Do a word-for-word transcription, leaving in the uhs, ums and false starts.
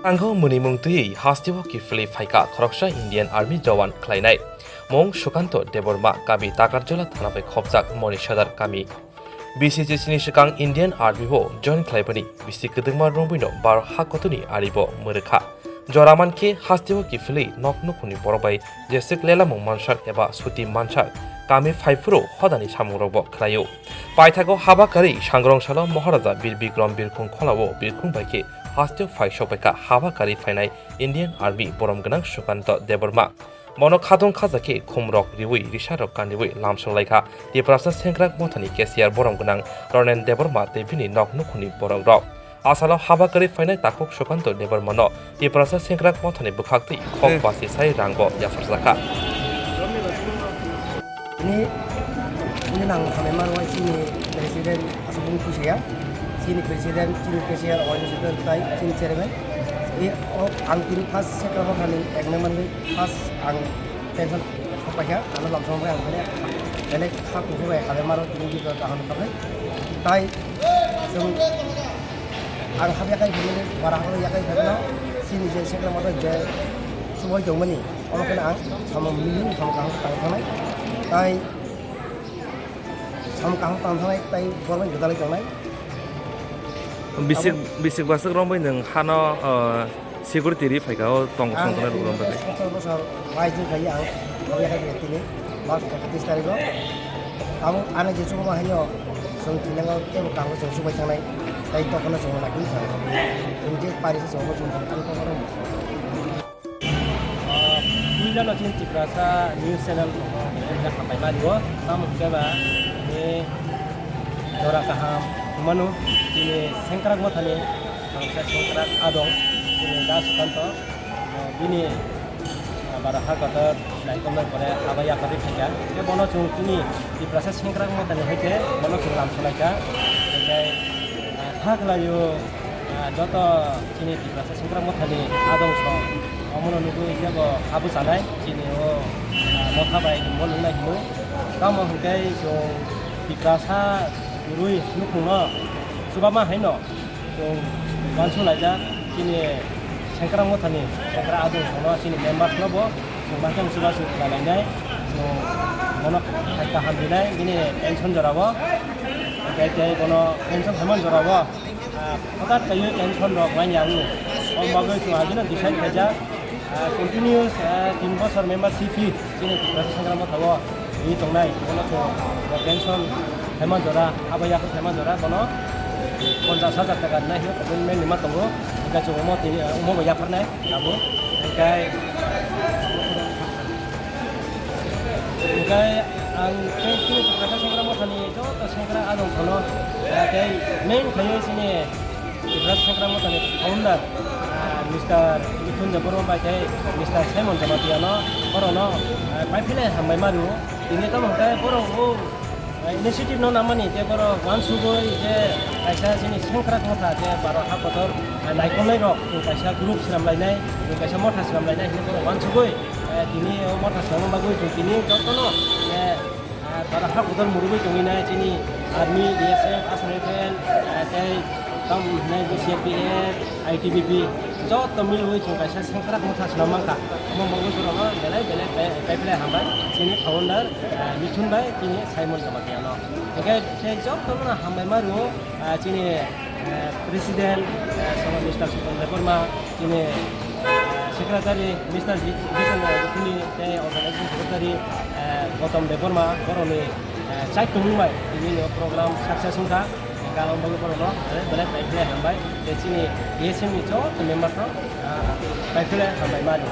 Ango mwnwi mung twiwi hasteo kiphilwi phaikha khoroksa Indian Army jawan khlainai. Mung Sukanto Debbarma, kami Takarjala thana bai khopjak Moni Sadar kami. B C G sini swkang Indian Army o join khlaibani bisi kwdwkma romwino bar ha kotorni aribo mwrwkha. Jora mankhe hasteo kiphilwi nok nukhungni borok bai jeswk lelamung mansak eba suti mansak kami phaiphuru hodani samungrokbo khlaio. Paithago haba karwi sangrong salo Maharaja Bir Bikram birkhung kholao birkhung bai khe hasteo phai sokbaikha haba karwi phainai Indian Army borom gwnang Sukanto Debbarma. Bono khatung khaja khe khumrok riwi risarok kanriwi lamsok laikha Tiprasa Sengkrak Mothani cashier borom gwnang Ronen Debbarma tei bini nok nukhungni borokrok. Asalo haba kwrwi phainai takhuk Sukanto Debbarmano Tiprasa Sengkrak Mothani bwkhak twi khok Eh. basi sai rangbo yapharjakha. Ini, ini nang samai mano chini president asubung kusaya, chini president, chini cashier, organization tai chini chairman. Ini, oh, ang tini first second mo kani ek number ni first ang tension sok paikha, ano lamsong bai ang bele, bele kha kuku bai kale maro tini di kaham kale. Tai, sung, ang hab yakai bumini, bara hab yakai bumini, sini je sekla moto je, suboi jomani, ono kena ang, sama mili, sama kaham tang tanai. Tai, Sam kaham tang thanai tai borok bai gwdalai tongnai. Bisik, Abo bisik basuk romwi nwng hano, uh, security ri phaikha o tong Ang song tongnai rok romwi. Bosor bosor bai jin khai ang, abo yakai tini, March ekatris tarikh o. Abo ano je chukuma haino, chwng tinango tebo kaham chwng chubai thangnai, tai tokhono chwng lakhi thangnai. Chwng je pari se chwng bo chwng thang, ang tokhono. Ah, puilano chini Tiprasa news channel rokno hambai ma rio. Tamo hwnkhe ba, ni jora kaham mano, chini Sengkrak Mothani, bangsa Sengkrak Adong, chini Da Sukanto, ah, bini, ah, bara ha kotor naikolnai pore abo yakarwi phaikha. Khe bono chwng chini Tiprasa Sengkrak Mothani hai khe bono chwng lam salaikha. Hwnkhe, ah, kha khlaio, ah, joto chini Tiprasa Sengkrak Mothani adong song, omono nugwi kebo habu chanai chini o, ah, motha bai bo nungnai hino. Tamo hwnkhe chwng Tiprasa kwrwi nukhungno chubama haino chwng uansuk laijak chini Sengkrak Mothani Sengkrak adong songno chini members no bo chwng maichang chubachu khlai lainai, chwng bono kaham rinai bini pension jorao, tei tei bono pension phaimani jorao. Ah, hothat kaiwi tension rok manya wngo. Om bagwi chwng agino decide khaijak, ah, continuous, ah, tin bosor membership hi chini Tiprasa Sengkrak Mothao ri tongnai. Bono chwng bo tension phaima jora, abo yakhwng phaima jora bono ponchash hajar taka rwnai hino commitment rima tongo. Hwnkhe chwng omo tini, ah, omo bo yapharnai tabuk. Hwnkhe Hwnkhe ang tei chini Tiprasa Sengkrak Mothani joto Sengkrak adong sono, ah, tei main khayo chini Tiprasa Sengkrak Mothani founder, ah, Mister Mithun Debbarma bai tei Mister Simon Jamatia no, borokno, ah, paiphinai hambai ma rwo. Tini tamo hwnkhe borok o, ah, initiative no namani je borok uansugwi je kaisa chini Sengkrak Motha je baro ha kotor, ah, naikolnai rok chwng kaisa group swnam lainai, chwng kaisa motha swnam lainai hinwi borok uansugwi, eh, tini o motha swnamna bagwi chwng tini jotono, eh, ah, bara ha kotor murugwi tongwi nai chini army, B S F, Assam Rifle, eh, tei tamo hinai C R P F, I T B P, joto milwi chwng kaisa Sengkrak Motha swnam mankha. Omo bagwi borokno belai belai pai, pai belai hambai chini founder, eh, Mithun bai chini Simon Jamatia no. Hwnkhe tei jotono hambai ma rwo, ah, chini eh, President, eh, Soma Mister Sukan Debbarma, chini, eh, Secretary Mister Ji-, Jitan Rajapuni, tei Organizing Secretary, eh, Gautam Debbarma, borokni, eh, chai tongmung bai tini no program success wngkha. Kalam bagwi borokno, eh, belai belai hambai, tei chini A S M ni joto member rok, ah, belai belai hambai mani.